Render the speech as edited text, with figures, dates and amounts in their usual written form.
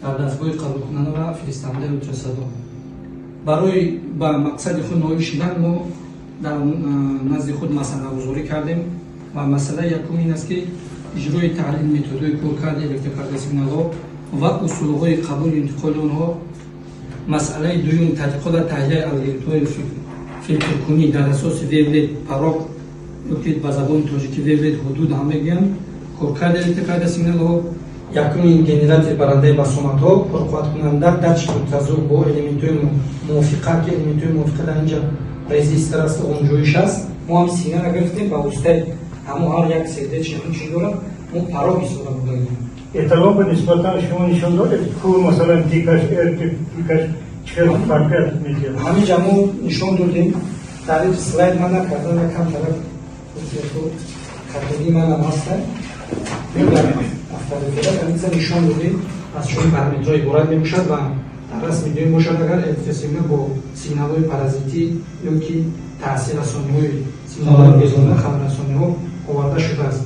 Дар дастгоҳи қабулкунанда ва фиристандаи ултрасадо барои ба мақсади худ ноил шидан мо дар назди худ масъалагузорӣ кардем ва масъалаи якум ин аст, ки иҷрои таҳлили методҳои коркарди электрокардиосигналҳо ва усулҳои қабулу интиқоли онҳо. Масъалаи дуюм: тадқиқот ва таҳияи алгоритмҳои филтркунӣ дар асоси wavelet порог ё ки ба забони тоҷикӣ wavelet ҳудуд ҳам мегӯянд, коркарди электрокардиосигналҳо. Якумин генератори барандаи басомадҳо, пурқувваткунанда, датчики ултразвук бо элементҳои мувофиқа, ки элементҳои мувофиқа дар инҷа резистор аст, ғунҷоиш аст. Мо ҳам сигнал гирифтем, ба воситаи ҳамо ҳар як сердечи ҳамин чиз дорад, мо порог истифода бурдаем. Эталон ба нисбатан шумо нишон додед, ку масалан пикаш, р пикаш чӣ хел фарқият медиҳад? Ҳамин ҷа мо нишон додем. Дар слайд ман накардам, якам тараф хатогии манам ҳаста. Автореферат ҳаминҷа нишон додем, аз чунин параметрҳо иборат мебошад ва дар расми дуюм бошад, агар электросигнал бо сигналҳои паразитӣ ё ки таъсиррасониҳои сигналҳои безона, хабаррасониҳо оварда шудааст.